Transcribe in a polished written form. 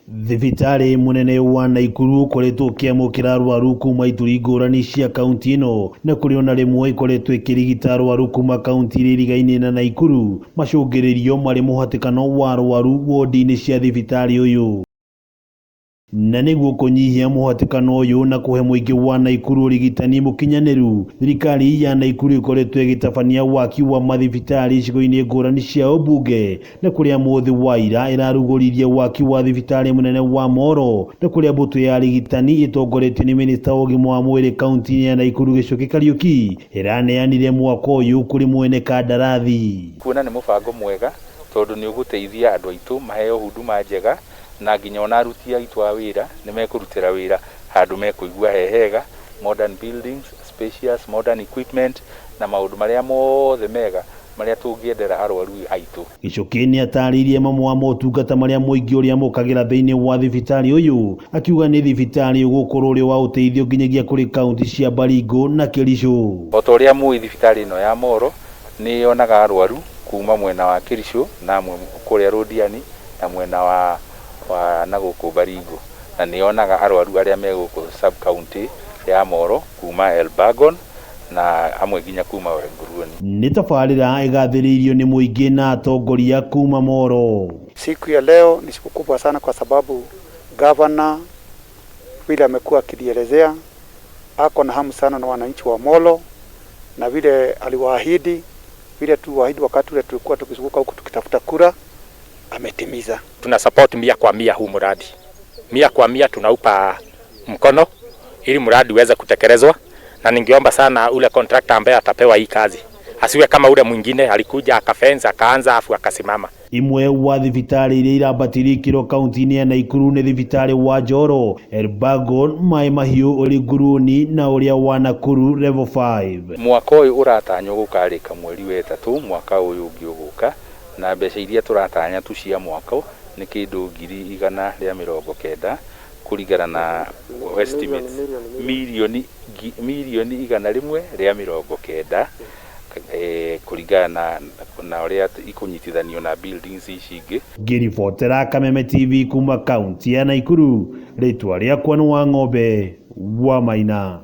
Thibitarĩ mũnene wa Naikuru ũkoretwo ũkĩamũkĩra arwaru kuma ituri ngũrani cia kaunti ĩno, na kũrĩ ona rĩmwe ĩkoretwo ĩkĩrigita arwaru kuma kaunti iria irigainie na Naikuru, macũngĩrĩrio marĩ mũhatĩkano wa arwaru wodi-inĩ cia thibitarĩ ũyũ. Na nĩguo kũnyihia mũhatĩkano ũyũ na kũhe mũingĩ wa Naikuru ũrigitani mũkinyanĩru, thirikari ya Naikuru ĩkoretwo ĩgĩtabania waki wa mathibitarĩ icigo-inĩ ngũrani cia ũmbunge, na kũrĩa mũthĩ wa ira ĩrarugũririe waki wa thibitarĩ mũnene wa Moro, na kũrĩa mbũtũ ya arigitani ĩtongoretio nĩ minista wa ũgima wa mwĩrĩ kaunti-inĩ ya Naikuru Gĩchũkĩ Kariũki ĩraneanire mwako ũyũ kũrĩ mwene kandarathi. Kuona nĩ mũbango mwega tondũ nĩ ũgũteithia andũ aitũ maheo huduma njega na nginya ona aruti aitũ a wĩra nĩ mekũrutĩra wĩra handũ mekũigua he hega, modern buildings, spacious, modern equipment na maũndũ marĩa mothe mega marĩa tũngĩendera arwaru aitũ. Gĩchũkĩ nĩatarĩirie mamwe wa motungata marĩa mũingĩ ũrĩa amũkagĩra thĩinĩ wa thibitarĩ ũyũ, akiuga nĩ thibitarĩ ũgũkorwo ũrĩ wa ũteithio nginyagia kũrĩ kaunti cia Baringo na Kericho. O ta ũrĩa mũĩ thibitarĩ ĩno ya Moro nĩ yonaga arwaru kuma mwena wa Kericho na amwe kũrĩa Londiani na mwena wa na gũkũ Baringo, na nĩ yonaga arwaru arĩa me gũkũ sub county ya Moro kuma Elburgon na amwe nginya kuma Olenguruoni. Nĩ tabarĩra ĩgathĩrĩirio nĩ mũingĩ na atongoria kuma Moro. Siku ya leo ni siku kubwa sana kwa sababu gavana vile amekuwa akilielezea ako na hamu sana na wananchi wa Molo, na vile aliwaahidi, vile tuliwaahidi wakati ule tulikuwa tukizunguka huku tukitafuta kura, ametimiza. Tuna support 100% huu mradi, 100% tunaupa mkono ili mradi uweze kutekelezwa, na ningeomba sana ule contractor ambaye atapewa hii kazi asiwe kama ule mwingine alikuja akafence akaanza afu akasimama. Imwe wa thibitarĩ iria irambatirie ikĩro kaunti-inĩ ya Naikuru nĩ thibitarĩ wa Njoro, Elburgon, Mai Mahiũ, Olenguruoni na ũrĩa wa Nakuru level 5. Mwaka ũyũ ũratanywo gũkarĩka mweri wa ĩtatũ mwaka ũyũ ũngĩ ũgũka, na mbeca iria tũratanya tu cia mwako nĩ kĩndũ 190,000 kũringana na estimates, 190,000,000 kũringana na ũrĩa ikũnyitithanio na buildings ici ingĩ. Ngĩribotera Kameme TV kuma kaunti ya Naikuru, rĩtwa rĩakwa nĩ Wang'ombe wa Maina.